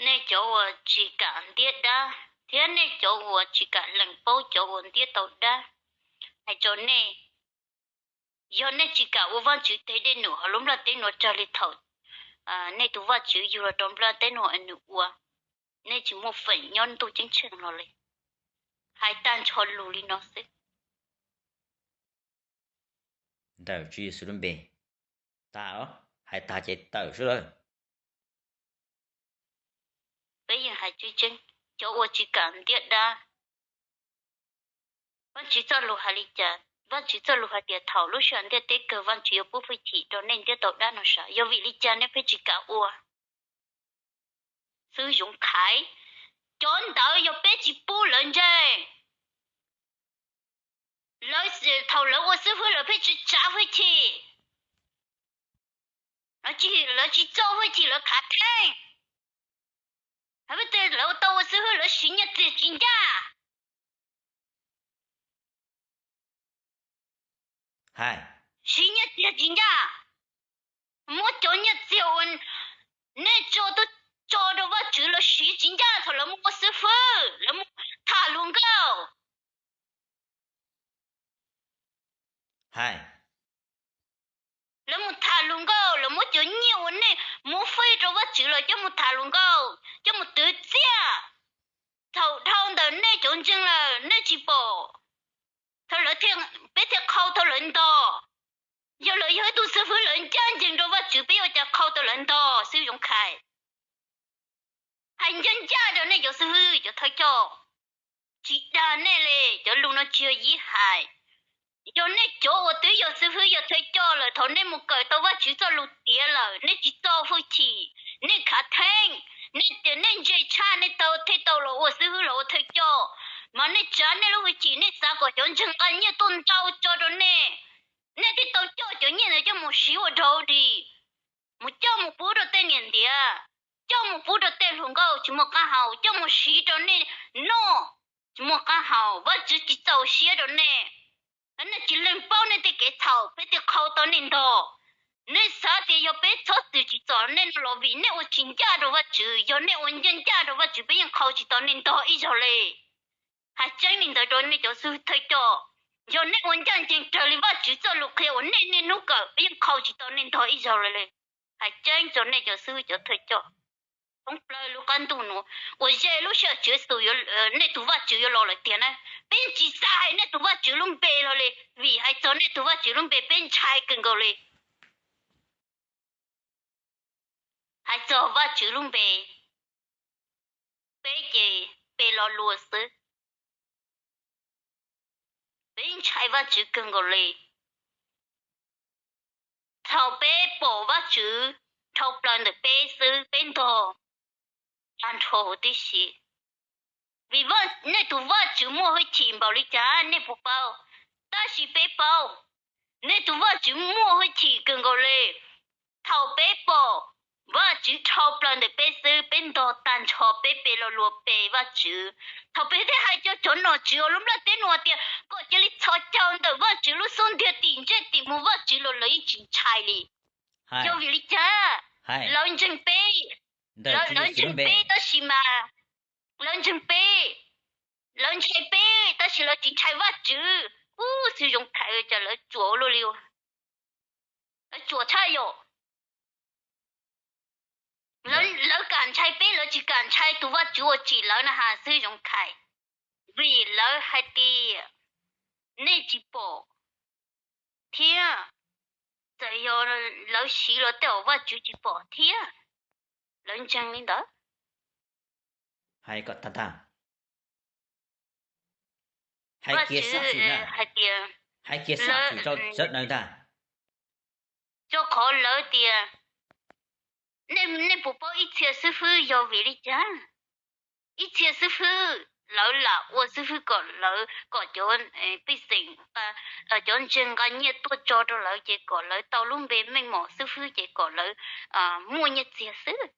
Nej cov uas tsis kam ntiab dab thiab nej cov uas tsis kam lees paub cov uas ntiab tau dab, hais rau nej, yog nej tsis kam ua Vajtswv tej dej num hauv lub nplaj teb nuav raws li thaum nej tus Vajtswv yug los rau nplaj teb nuav nws ua, nej tsis muaj feem nyob ntuj ceeb tsheej no li. Hais tag nrho lus li no xwb. Ntawm Tswv Yexus lub npe. Tag, hais tag ces tawm xwb lawm. Peb yeej hais tseeb tseeb, cov uas tsis kam ntiab dab, Vajtswv txoj lus hais li cas? Vajtswv txoj lus hais tias thaum lub sij hawm ntiaj teb kawg Vajtswv yuav pub hwj chim rau nej ntiab tau dab no sav, yog vim li cas nej pheej tsis kam ua? Xib hwb Yoov Khais, cov ntawd yog peb tsis pub lawv ntseeg. Lawv, thaum lawv ua xib hwb lawv pheej tsis tsav hwj chim, lawv tsis txo hwj chim lawv khav theeb. Lawv tau ua xib hwb lawv siv nyiaj txiag tsis ncaj. Siv nyiaj txiag tsis ncaj, muab cov nyiaj txiag uas nej tso tuaj tso rau Vajtswv lawv siv tsis ncaj thaum lawv mus ua xib hwb, lawv mus tham hluas nkauj. Lawv mus tham hluas nkauj, lawv muab cov nyiaj uas nej muab fij rau Vajtswv lawv coj mus tham hluas nkauj, coj mus twv txiaj. Thaum dhau ntawm nej cov ntseeg lawm nej tsis pom, thaum lawv, peb thiaj qhau tau lawv ntog. Yog lawv yog ib tug xib hwb lawv ncaj ncees rau Vajtswv peb yuav ua cas qhau tau lawv ntog, xib hwb Yoov Khais? Hais ncaj ncaj rau nej cov xib hwb cov thawj coj, tsis dag nej li, cov lus no tsis yog yib hais. Yog nej cov uas twb yog xib hwb yog thawj coj lawm thaum nej mus kawm tau Vajtswv txoj lus tiav lawm nej tsis txo hwj chim, nej khav theeb, nej tias nej ntse tshaj nej tau thiaj tau los ua xib hwb los ua thawj coj, mas nej tsav nej lub hwj chim nej xav kom cov ntseeg nqa nyiaj tuaj ntau tso rau nej, nej thiaj tau coj cov nyiaj ntawd coj mus siv ua dog ua dig, mus coj mus pub rau tej niam ntiav, coj mus pub rau tej hluas nkauj tsis muaj qab hau, coj mus siv rau nej noj tsis muaj qab hau, Vajtswv tsis txaus siab rau nej. Nej tsis lees paub nej tej kev txhaum peb thiaj qhau tau nej ntog. Nej xav tias yog peb txhob txwm tsim txom nej no los vim nej ua tsis ncaj rau Vajtswv, yog nej ua ncaj ncaj rau Vajtswv peb yeej qhau tsis tau nej ntog ib zaug li. Hais tseeb li ntawd rau nej cov xib hwb thawj coj, yog nej ua ncaj ncees raws li Vajtswv txoj lus qhia uas nej niaj hnub kawm peb yeej qhau tsis tau nej ntog ib zaug li li. Hais tseeb rau nej cov xib hwb cov thawj coj, thoob plaws lub qab ntuj nuav uas ze lub sij hawm Tswv Yexus, nej tus Vajtswv yuav los lawm tiag na, peb yeej tsis xav hais nej tus Vajtswv lub npe hlo li, vim hais txog nej tus Vajtswv lub npe peb ntshai kawg nkaus li. Hais txog Vajtswv lub npe, peb ces pe lo lus xwb. Peb ntshai Vajtswv kawg nkaus li. Thaum peb pom Vajtswv dhau plaws ntawm peb xwb peb ntog tag nrho huv tib si. Vim nej tus Vajtswv muaj hwj chim npaum li cas nej puas paub, tab sis peb paub. Nej tus Vajtswv muaj hwj chim kawg nkaus li. Thaum peb pom Vajtswv dhau plaws ntawm peb xwb peb ntog tag nrho, peb pe lo lus pe Vajtswv. Thaum peb thiaj hais rau cov nom tswv hauv lub nplaj teb nuav tias kom cia li txhos caug ntawm Vajtswv lub xub ntiag tim ntsej tim muag Vajtswv los lawv yeej tsis ntshai li. Yog vim li cas? Lawv ntseeg peb, lawv ntseeg peb tab sis mas, lawv ntseeg peb, lawv ntshai peb tab sis lawv tsis ntshai Vajtswv. Ub, xib hwb Yoov Khais, cas lawv ruam ua luaj li. Lawv ruam tshaj yom. Lawv kam ntshai peb, lawv tsis kam ntshai tus Vajtswv uas tsim lawv na has, xib hwb Yoov Khais. Vim lawv hais tias nej tsis pom thiab, txawm yog lawv siv los tej zaum Vajtswv tsis pom thiab, lawv ntseeg li ntawd. Hais kom tag tag. Hais kiag xab xwm ntag. Hais tias, hais kiag xab xwm rau sawv daws ntag. Rau qhov lawv tias, nej puas paub ib txhia xib fwb yog vim li cas? Ib txhia xib fwb lawv lam ua xib fwb kom lawv, kom cov pej xeem, cov ntseeg nqa nyiaj tuaj tso rau lawv ces kom lawv tau lub npe meej mom xib fwb ces kom lawv muaj nyiaj txiag xwb.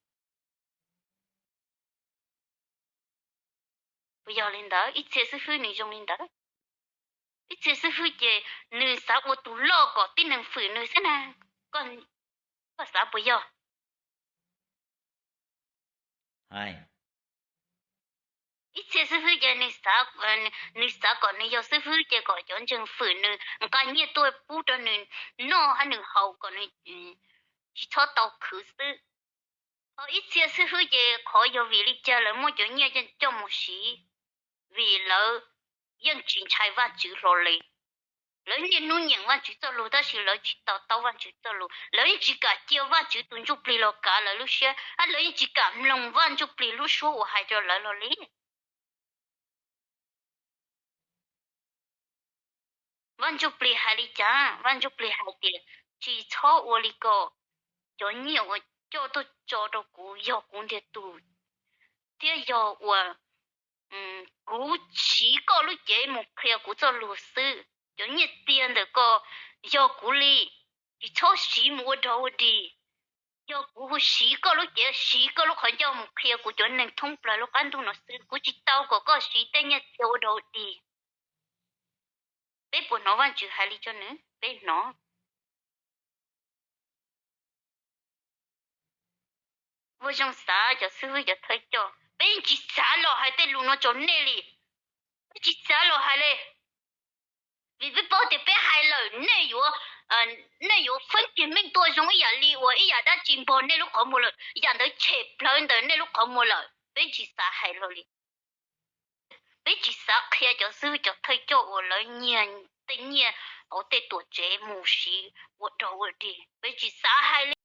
Puas yog li ntawd? Ib txhia xib fwb nws zoo li ntawd. Ib txhia xib fwb ces nws xav ua tus loj kom tib neeg fwm nws xwb na. Koj xav puas yog? Ib txhia xib fwb ces nws xav kom nws yog xib fwb ces kom cov ntseeg fwm nws nqa nyiaj tuaj pub rau nws noj hab nws haus kom nws tsis txhob tau khwv xwb. Ho ib txhia xib fwb ces qhov yog vim li cas lawv muab cov nyiaj coj mus siv, vim lawv yeej tsis ntshai Vajtswv hlo li. Lawv niaj hnub nyeem Vajtswv txoj lus tab sis lawv tsis to taub Vajtswv txoj lus, lawv yeej tsis kam cia Vajtswv tus ntsuj plig los kav lawv lub siab, lawv yeej tsis kam mloog Vaj Ntsuj Plig lub suab uas hais rau lawv hlo li. Vaj Ntsuj Plig hais li cas? Vaj Ntsuj Plig hais tias tsis txhob ua li ko, cov nyiaj uas coj tuaj tso rau kuv yog kuv ntiag tug, thiab yog uas kuv siv koj lub cev mus qhia kuv txoj lus xwb. Cov nyiaj txiag ntawm ko yog kuv li, tsis txhob siv mus ua dog ua dig. Yog kuv hu siv koj lub cev, siv koj lub qhov ncauj mus qhia kuv cov neeg thoob plaws lub qab ntuj no xwb, kuv tsis tau kom koj siv tej nyiaj txiag ua dog ua dig. Peb puas hnov Vajtswv hais li tso nws? Peb hnov. Ua zoo xav cov xib fwb cov thawj coj, peb yeej tsis xav los hais tej lus no rau nej li. Peb tsis xav los hais li, vim peb paub tias peb hais lawm nej yuav, nej yuav feeb kiag meej tuaj zoo ib yam li uas ib yam dab tsi npog nej lub qhov muag lawm, yam ntawd tshem plhawv ntawm nej lub qhov muag lawm. Peb tsis xav hais los li. Peb tsis xav qhia cov xib fwb cov thawj coj uas lawv nyiag tej nyiaj hauv tej tuam tsev mus siv ua dog ua dig. Peb tsis xav hais li.